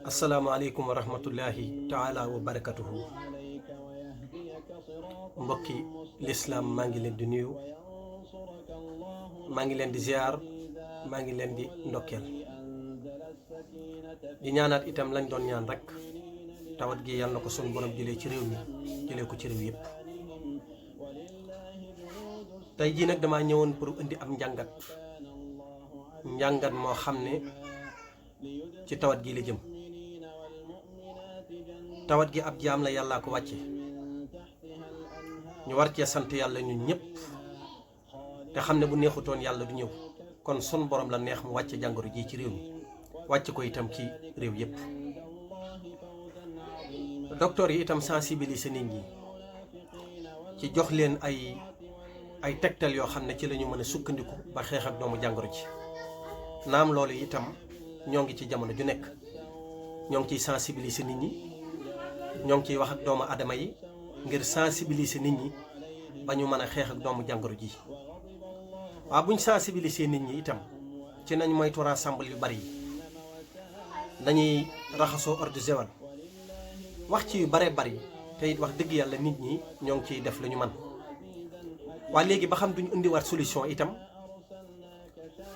asalaamaaleykum wa rahmatullahi taala wa barakatuhu. mbokki lislaam maa ngi leen di nuyu, maa ngi leen di ziar, maa ngi leen di ndokkeel di ñaanaat itam lañ doon ñaan rek tawat gi yàlla na ko sunu borom jëlee ci réew mi jëlee ko ci réew yépp. tey jii nag damaa ñëwoon pour indi am njàngat moo xam ne ci tawat gi la jëm. tawat gi ab jaam la yàllaa ko wàcce ñu war cee sant yàlla ñun ñëpp te xam ne bu neexutoon yàlla du ñëw, kon sun borom la neex mu wàcce jàngoro ji ci réew mi wàcce ko itam ci réew yëpp. docteur yi itam sensibiliser nit ñi ci jox leen ay tegtal yoo xam ne ci la ñu mën a sukkandiku ba xeex ak doomu jàngoro ji. naam loolu itam ñoo ngi ci jamono ju nekk ñoo ngi ciy sensibiliser nit ñi, ñoo ngi ciy wax ak doomu adama yi ngir sensibiliser nit ñi ba ñu mën a xeex ak doomu jàngoro ji. waaw buñ sensibiliser nit ñi itam ci nañ moytu rassemble yu bari yi, nañuy raxasoo eau de Javel, wax ci yu bare bari te it wax dëgg yàlla nit ñi ñoo ngi ciy def lu ñu man. waa léegi ba xam duñ indiwaat solution itam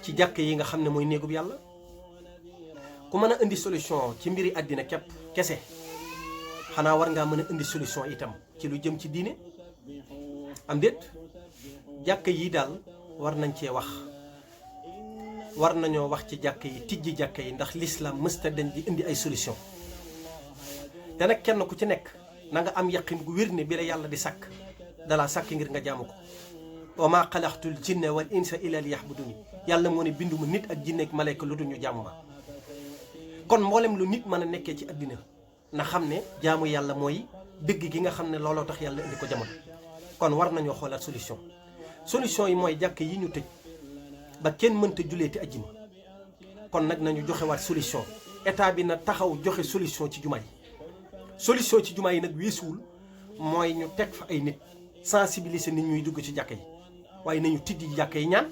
ci jàkk yi nga xam ne mooy néegub yàlla. ku mën a indi solution ci mbiri àddina képp kese xanaa war ngaa mën a indi solution itam ci lu jëm ci diine am déet. jàkk yi daal war nañ cee wax, war nañoo wax ci jàkk yi, tijji jàkk yi, ndax l'islam mësta dañ di indi ay solution. te nag kenn ku ci nekk na nga am yaqin gu wér ne bi la yàlla di sàkk dalaa sàkk ngir nga jaamu ko. wa maa xalaqtul jinna wal insa illa liya'buduni, yàlla moo ne binduma nit ak jinne ak malayka lu dul ñu jaamu ma. kon mboolem lu nit mën a nekkee ci àddina na xam ne jaamu yàlla mooy dëgg gi nga xam ne looloo tax yàlla indi ko jamono. kon war nañoo xoolaat solution yi mooy jàkk yi ñu tëj ba kenn mënta juleeti ajjuma. kon nag nañu joxewaat solution. état bi na taxaw joxe solution ci jumaa yi. solution ci jumaa yi nag weesuwul mooy ñu teg fa ay nit sensibiliser nit ñuy dugg ci jàkk yi, waaye nañu tijji jàkk yi ñaan.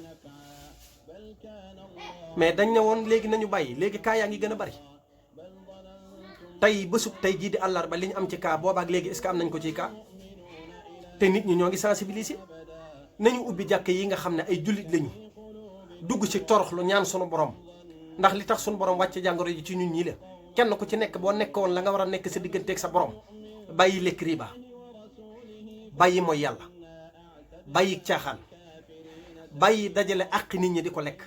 mais dañ ne woon léegi nañu bàyyi, léegi kaa yaa ngi gën a bari. tey bésub tey jii di àllarba li ñu am ci kaa boobaak léegi est-ce que am nañ ko ci kaa te nit ñi ñoo ngi sensibiliser. nañu ubbi jàkk yi nga xam ne ay jullit lañu dugg ci toroxlu ñaan sunu borom, ndax li tax sunu borom wàcce jàngoro ji ci ñun ñii la. kenn ku ci nekk boo nekkoon la nga war a nekk sa digganteeg sa borom, bàyyi lekk riba, bàyyi mooy yàlla, bàyyi caaxaan, bàyyi dajale àq nit ñi di ko lekk,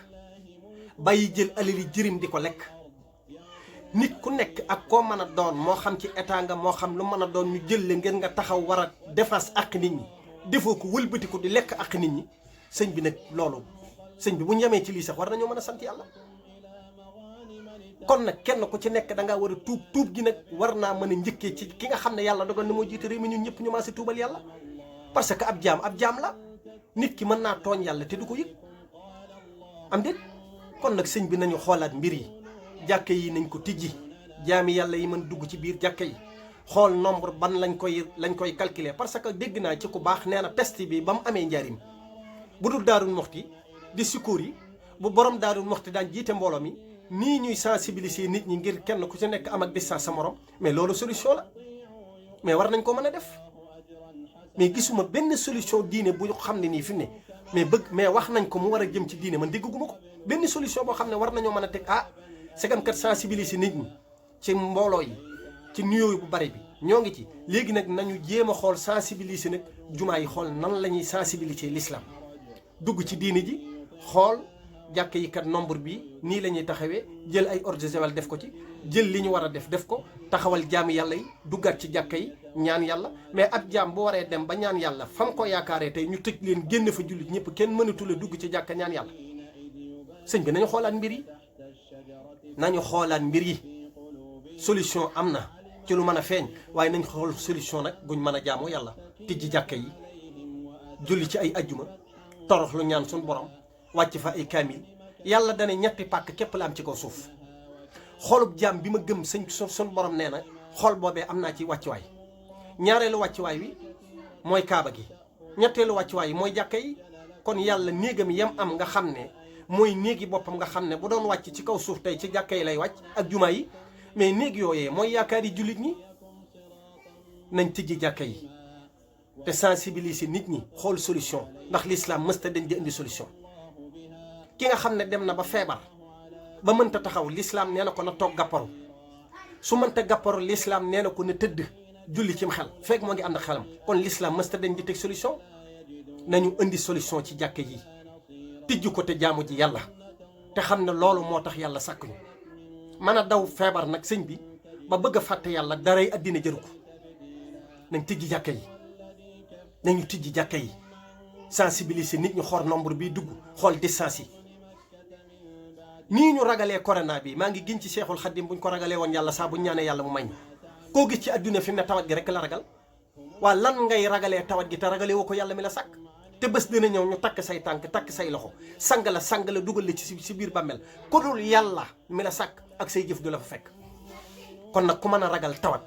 bàyyi jël alali jirim di ko lekk. nit ku nekk ak koo mën a doon, moo xam ci état nga moo xam lu mën a doon, ñu jël la ngeen nga taxaw war a défense àq nit ñi, defoo ko wëlbati ko di lekk àq nit ñi. sëñ bi nag loolu sëñ bi bu ñu yemee ci lii sax war nañoo mën a sant yàlla. kon nag kenn ku ci nekk da ngaa war a tuub gi nag war naa mën a njëkkee ci ki nga xam ne yàlla dogal na moo jiite réew mi, ñun ñëpp ñu maase tuubal yàlla. parce que ab jaam la, nit ki mën naa tooñ yàlla te du ko yëg am déet. kon nag sëñ bi nañu xoolaat mbir yi, jàkka yi nañ ko tijji, jaami yàlla yi mën dugg ci biir jàkka yi, xool nombre ban lañ koy calculer. parce que dégg naa ci ku baax nee na peste bi ba mu amee njaarim bu dul Daarul Muxti di sukkur yi, bu borom Daarul Muxti daan jiite mbooloo mi nii ñuy sensibiliser nit ñi ngir kenn ku ci nekk am ak distance sa morom, mais loolu solution la. mais war nañ ko mën a def. mais gisuma benn solution diine bu ñu xam ne nii fi mu ne mais wax nañ ko mu war a jëm ci diine, man dégguma ko benn solution boo xam ne war nañoo mën a teg segam kat sensibiliser nit ñi ci mbooloo yi ci nuyoo bu bari bi ñoo ngi ci. léegi nag nañu jéem a xool sensibiliser nag jumaa yi, xool nan la ñuy sensibiliser l'islam dugg ci diine ji, xool jàkk yi kat nombre bi nii la ñuy taxawee, jël ay eau de Javel def ko ci, jël li ñu war a def ko, taxawal jaami yàlla yi duggaat ci jàkka yi ñaan yàlla. mais ab jaam bu waree dem ba ñaan yàlla fam ko yaakaaree tey ñu tëj leen génn fa jullit ñëpp, kenn mënatul a dugg ci jàkka ñaan yàlla. sëñ bi nañu xoolaat mbir yi, nañu xoolaat mbir yi. solution am na ci lu mën a feeñ, waaye nañ xool solution nag buñ mën a jaamoo yàlla. tijji jàkka yi, julli ci ay ajjuma, torox lu ñaan suñu borom, wàcc fa ay kaamil. yàlla dana ñetti pàkk képp la am ci kaw suuf. xolub jaam bi ma gëm suñu borom nee na xol boobee am naa ci wàccuwaay. ñaareelu wàccuwaay wi mooy kaaba gi, ñetteelu wàccuwaay yi mooy jàkka yi. kon yàlla néegam yam am nga xam ne mooy néegi boppam nga xam ne bu doon wàcc ci kaw suuf tey ci jàkka yi lay wàcc ak jumaa yi, mais néeg yooyee mooy yaakaar yi jullit ñi. nañ tijji jàkka yi te sensibiliser nit ñi xool solution ndax l'islam mësta dañ di indi solution. ki nga xam ne dem na ba feebar ba mënta taxaw l'islam nee na ko na toog gàpparu su mënta gàpparu l'islam nee na ko na tëdd julli cim xel fekk moo ngi ànd xelam kon l'islam mësta dañ di teg solution. nañu indi solution ci jàkka yi tijju ko te jaamu ji yàlla te xam ne loolu moo tax yàlla sàkk ñu mën a daw feebar nag sëñ bi ba bëgg a fàtte yàlla daray àddina jëru ko. nañ tijji jàkka yi nañu tijji jàkka yi sensibiliser nit ñu xool nombre bi dugg xool distance yi. nii ñu ragalee corona bi maa ngi giñ ci Seexul Xaddim buñ ko ragalee woon yàlla saa buñ ñaanee yàlla mu may ñu koo gis ci àdduna fi mu ne tawat gi rek la ragal waa lan ngay ragalee tawat gi te ragalee woo ko yàlla mi la sàkk. te bés dina ñëw ñu takk say tànk takk say loxo sang la dugal la ci biir bàmmeel ku dul yàlla mi la sàkk ak say jëf du la fa fekk. kon nag ku mën a ragal tawat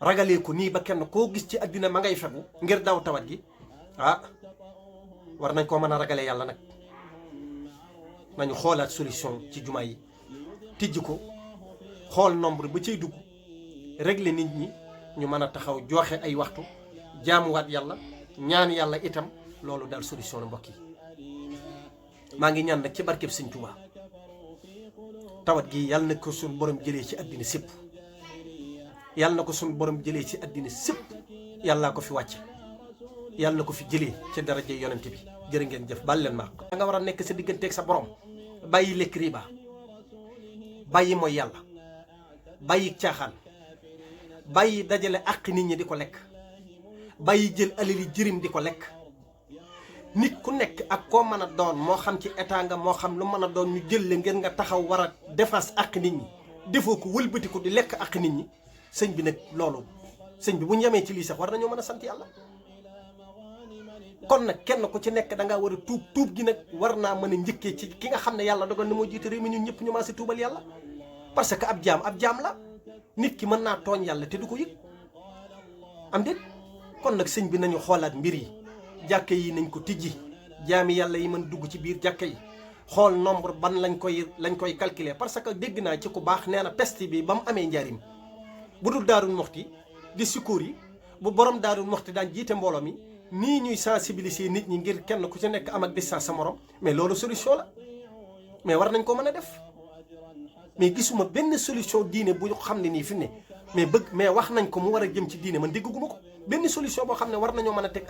ragalee ko nii ba kenn koo gis ci àddina ma ngay fegu ngir daw tawat gi war nañ koo mën a ragalee yàlla nag. nañu xoolaat solution ci jumaa yi tijji ko xool nombre ba cay dugg régler nit ñi ñu mën a taxaw joxe ay waxtu jaamuwaat yàlla ñaan yàlla itam loolu daal solution la mbokk yi. maa ngi ñaan nag ci barkeb Sëñ Tuubaa tawat gi yàlla na ko suñ borom jëlee ci àddina sépp yàlla na ko suñ borom jëlee ci àddina sépp yàlla ko fi wàcce yàlla na ko fi jëlee ci daraja yonent bi. jërë ngeen jëf bal leen maaq da nga war a nekk sa digganteeg sa borom bàyyi lekk riba bàyyi mooy yàlla bàyyi caaxaan bàyyi dajale àq nit ñi di ko lekk bàyyi jël alali jirim di ko lekk. nit ku nekk ak koo mën a doon moo xam ci état nga moo xam lu mën a doon ñu jël la ngeen nga taxaw war a défense àq nit ñi defoo ko wëlbatiku di lekk àq nit ñi sëñ bi nag loolu sëñ bi bu ñu yemee ci lii sax war nañoo mën a sant yàlla. kon nag kenn ku ci nekk da ngaa war a tuub gi nag war naa mën a njëkkee ci ki nga xam ne yàlla dogal na moo jiite réew mi ñun ñëpp ñu maase tuubal yàlla. parce que ab jaam la nit ki mën naa tooñ yàlla te du ko yëg am déet. kon nag sëñ bi nañu xoolaat mbir yi jàkka yi nañ ko tijji jaami yàlla yi mën dugg ci biir jàkka yi xool nombre ban lañ koy calculer. parce que dégg naa ci ku baax nee na peste bi ba mu amee njaarim bu dul Daarul Muxti di sukkur yi bu borom Daarul Muxti daan jiite mbooloo mi. nii ñuy sensibiliser nit ñi ngir kenn ku ci nekk am ak distance sa morom mais loolu solution la mais war nañ ko mën a def mais gisuma benn solution diine bu xam ne nii fi ne mais wax nañ ko mu war a jëm ci diine man dégguma ko benn solution boo xam ne war nañoo mën a teg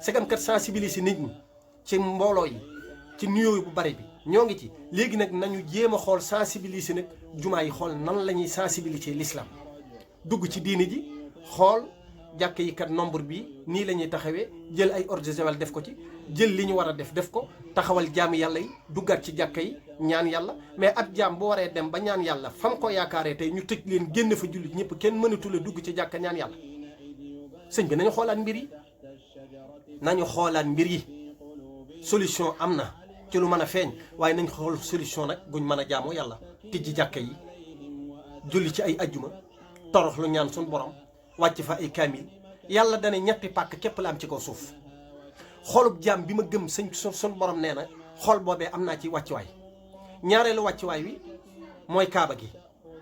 segam kat sensibiliser nit ñi ci mbooloo yi ci nuyoo bu bari bi ñoo ngi ci léegi nag nañu jéem a xool sensibiliser nag jumaa yi xool nan la ñuy sensibiliser l'islam dugg ci diine ji xool. jàkk yi kat nombre bi nii la ñuy taxawee jël ay eau de javel def ko ci jël li ñu war a def ko taxawal jaami yàlla yi duggaat ci jàkka yi ñaan yàlla mais ab jaam bu waree dem ba ñaan yàlla fam ko yaakaaree tey ñu tëj leen génn fa jullit ñëpp kenn mënatula dugg ci jàkka ñaan yàlla. sëñ bi nañu xoolaat mbir yi solution am na ci lu mën a feeñ waaye nañ xool solution nag guñ mën a jaamoo yàlla tijji jàkka yi julli ci ay ajjuma torox lu ñaan suñ borom wàcc fa ay kaamil yàlla dana ñetti pàkk képp la am ci kaw suuf xolub jaam bi ma gëm sun borom nee na xol boobee am naa ci wàccuwaay ñaareelu wàccuwaay wi mooy kaaba gi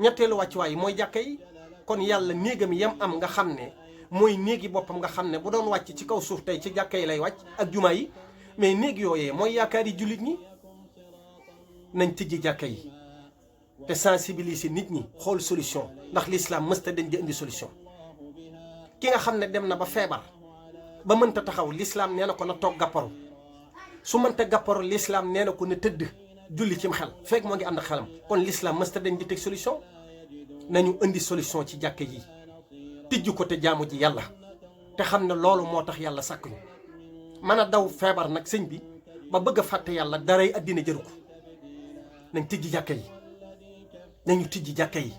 ñetteelu wàccuwaay yi mooy jàkka yi. kon yàlla néegam yam am nga xam ne mooy néegi boppam nga xam ne bu doon wàcc ci kaw suuf tey ci jàkka yi lay wàcc ak jumaa yi mais néeg yooyee mooy yaakaar yi jullit ñi. nañ tijji jàkka yi te sensibiliser nit ñi xool solution ndax l'islam mësta dañ di indi solution. ki nga xam ne dem na ba feebar ba mënta taxaw l'islam nee na ko na toog gàpparu su mënta gàpparu l'islam nee na ko na tëdd julli cim xel fekk moo ngi ànd xelam kon l'islam mësta dañ di teg solution. nañu indi solution ci jàkka yi tijji ko te jaamu ji yàlla te xam ne loolu moo tax yàlla sàkk ñu mën a daw feebar nag sëñ bi ba bëgg a fàtte yàlla daray àddina jëru ko nañ tijji jàkka yi nañu tijji jàkka yi